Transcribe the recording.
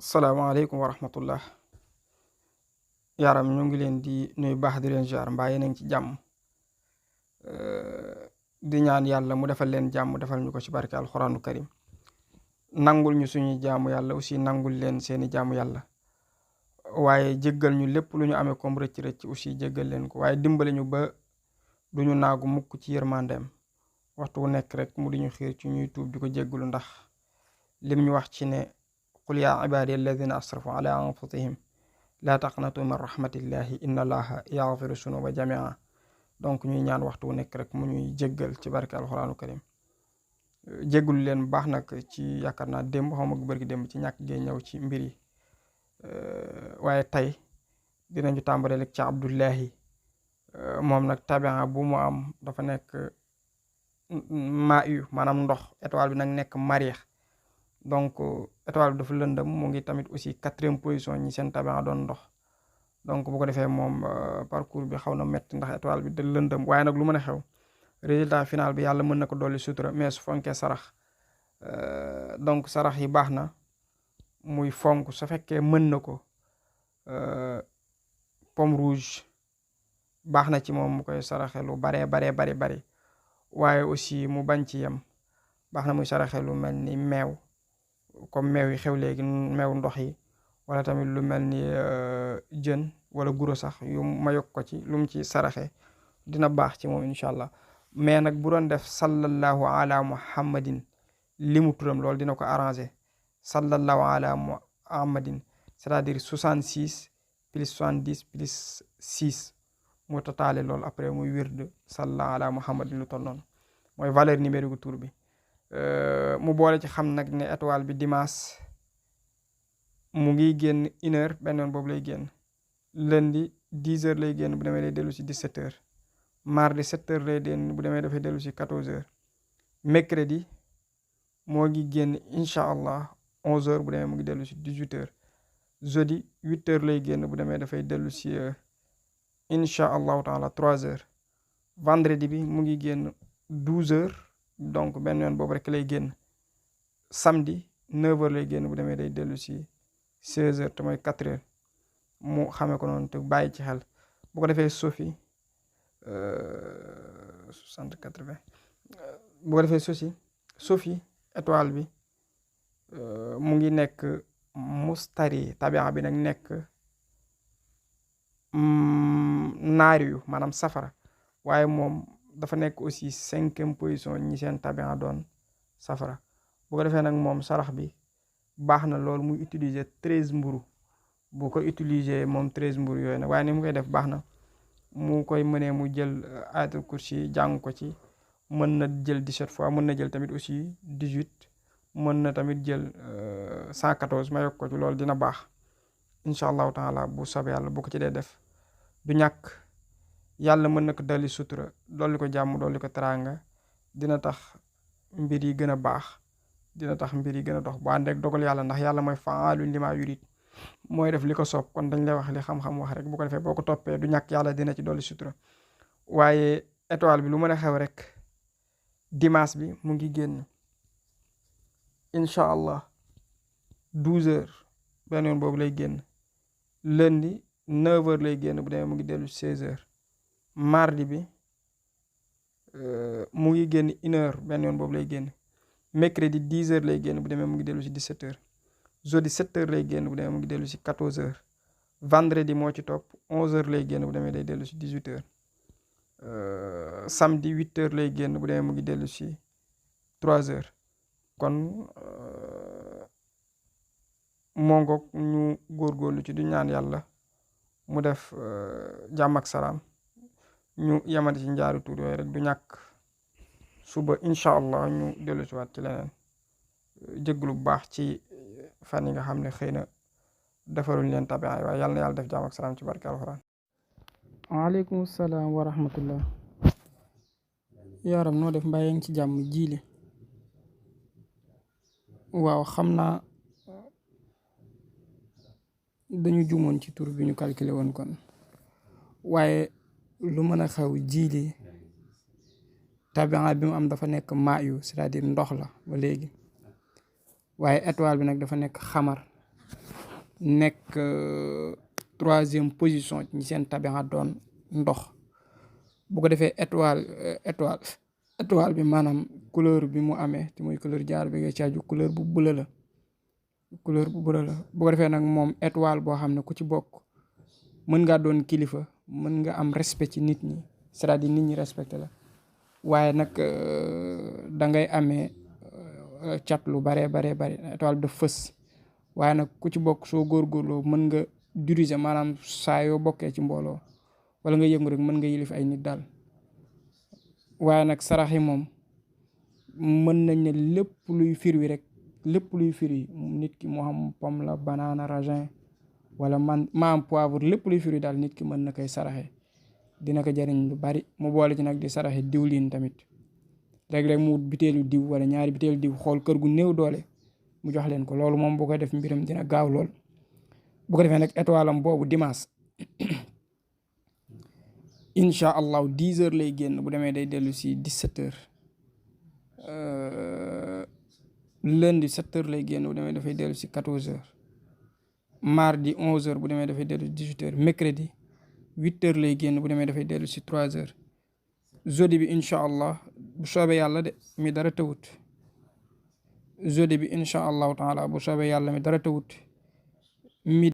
salaamaaleykum wa rahmatullah. Yaram ñu ngi leen di nuyu baax di leen ziar mbaa yéen a ngi ci jàmm. di ñaan yàlla mu defal leen jàmm defal ñu ko ci barke alxuraanu karim. nangul ñu suñuy jaamu yàlla aussi nangul leen seeni jaamu yàlla. waaye jéggal ñu lépp lu ñu amee comme rëcc rëcc aussi jéggal leen ko waaye dimbali ñu ba du ñu naagu mukk ci yërmandeem waxtu wu nekk rek mu di ñu xiir ci ñuy tuub di ko jéggalu ndax lim ñu wax ci ne qul yaa ibaadi alladina asrafu ala anfusihim laa taqnatu min rahmatillahi inna allaha yaxfiru sunuba jamia. donc ñuy ñaan waxtu wu nekk rek mu ñuy jéggal ci barke alxuraanu karim. jéggalu leen baax nag ci yaakaar naa démb xaw ma bërki démb ci ñàkk gee ñëw ci mbir yi. waaye tey dinañu tàmbale rek ci Abdullahi. moom nag tabia bu mu am dafa nekk maa yu maanaam ndox étoile bi nag nekk mariix. donc étoile bi dafa lëndëm mu ngi tamit aussi 4e position ñi seen tabia doon ndox. donc bu ko defee moom parcours bi xaw na métti ndax étoile bi da lëndëm waaye nag lu mën a xew résultat final bi yàlla mën na ko dolli sutura mais su fonkee sarax donc sarax yi baax na muy fonk su fekkee mën na ko pomme rouge baax na ci moom mu koy saraxe lu bari waaye aussi mu bañ ci yem baax na muy saraxe lu mel ni meew comme meew yi xew léegi meew ndox yi wala tamit lu mel ni jën wala guro sax yu ma yokk ko ci lu mu ci saraxe dina baax ci moom incha allah. mais nag bu doon def sallallahu ala muhammadin li mu turam loolu dina ko arrangé sallallahu ala muhammadin c'est-à-dire 66 plus 70 plus 6 mu totaale loolu après muy wird sallallahu ala muhammadin lu toll noonu mooy valeur numérique tur bi. mu boole ci xam nag ne étoile bi dimanche mu ngi génn 1h benn yoon boobu lay génn lundi 10h lay génn bu demee lay dellu si 17h mardi 7h lay génn bu demee dafay dellu si 14h mercredi moo ngi génn incha allah 11h bu demee mu ngi dellu si 18h jeudi 8h lay génn bu demee dafay dellu si incha allahu taala 3h vendredi bi mu ngi génn 12h. donc benn yoon boobu rek lay génn samedi 9h lay génn bu demee day dellu si 16h te mooy 4h mu xamee ko noonu te bàyyi ci xel bu ko defee Sophie 60 80 bu ko defee Sophie étoile bi mu ngi nekk mustari tabia bi nag nekk naari yu maanaam safara waaye moom dafa nekk aussi 5e position ñi seen tabia doon safara. bu ko defee nag moom sarax bi baax na loolu muy utiliser 13 mburu bu ko utiliser moom 13 mburu yooyu nag waaye ni mu koy def baax na mu koy mënee mu jël ayatul kursi jàng ko ci mën na jël 17 fois mën na jël tamit aussi 18 mën na tamit jël 114 ma yokk ko ci loolu dina baax incha allahu taala bu soobee yàlla bu ko ci dee def du ñàkk yàlla mën na ko dolli sutura dolli ko jàmm dolli ko teraanga dina tax mbir yi gën a baax dina tax mbir yi gën a dox bu ànd ak dogal yàlla ndax yàlla mooy faalu lima yurid mooy def li ko soob kon dañ lay wax li xam-xam wax rek bu ko defee boo ko toppee du ñàkk yàlla dina ci dolli sutura. waaye étoile bi lu mën a xew rek dimanche bi mu ngi génn incha allah 12h benn yoon boobu lay génn lundi 9h lay génn bu demee mu ngi dellu 16h mardi bi mu ngi génn 1h benn yoon boobu lay génn mercredi 10h lay génn bu demee mu ngi dellu si 17h jeudi 7h lay génn bu demee mu ngi dellu si 14h vendredi moo ci topp 11h lay génn bu demee day dellu si 18h samedi 8h lay génn bu demee mu ngi dellu si 3h kon moo ngoog ñu góorgóorlu ci du ñaan yàlla mu def jàmm ak salaam ñu yemati ci njaaru tuur yooyu rek du ñàkk suba incha allah ñu dellu si waat ci leneen jéglu bu baax ci fan yi nga xam ne xëy na defaruñ leen tabia waaye yàlla na yàlla def jàmm ak salaam ci barke alxuraan. waaleykum salaam wa rahmatullah. yaram noo def mbaa yaa ngi ci jàmm jiile. waaw xam naa dañu jumoon ci tur bi ñu calculé woon kon waaye lu mën a xew jiili tabia bi mu am dafa nekk maayu c'est-à-dire ndox la ba léegi waaye étoile bi nag dafa nekk xamar nekk troisième position ñi seen tabixa doon ndox. bu ko defee étoile bi maanaam couleur bi mu amee te muy couleur jaar bi nga caaju couleur bu bleu la bu ko defee nag moom étoile boo xam ne ku ci bokk mën ngaa doon kilifa, mën nga am respect ci nit ñi, c'est-à-dire nit ñi respecté la, waaye nag da ngay amee cat lu baree bari étoile de fës. waaye nag ku ci bokk soo góorgóorloo mën nga diriger, maanaam saa yoo bokkee ci mbooloo wala nga yëngu rek mën nga yilif ay nit daal. waaye nag sarax yi moom mën nañ ne lépp luy firi nit ki moo xam pomme la, banana, raisin wala maam poivre, lépp luy firi daal nit ki mën na koy saraxe, dina ko jariñ lu bari. mu boole ci nag di saraxe diwlin tamit, léeg-léeg mu wut biteelu diw wala ñaari biteelu diw, xool kër gu néew doole mu jox leen ko. loolu moom bu koy def mbiram dina gaaw lool. bu ko defee nag étoile am boobu dimanche incha allahu 10 heures lay génn, bu demee day dellu si 17 heures. lundi 7 heures lay génn, bu demee dafay dellu si 14 heures. mardi 11 heures, bu demee dafay dellu si 18 heures. mercredi 8 heures lay génn, bu demee dafay dellu si 3 heures. jeudi bi incha allah bu soobee yàlla de mi dara tawut. jeudi bi incha allahu taala bu soobee yàlla mi dara tawut mi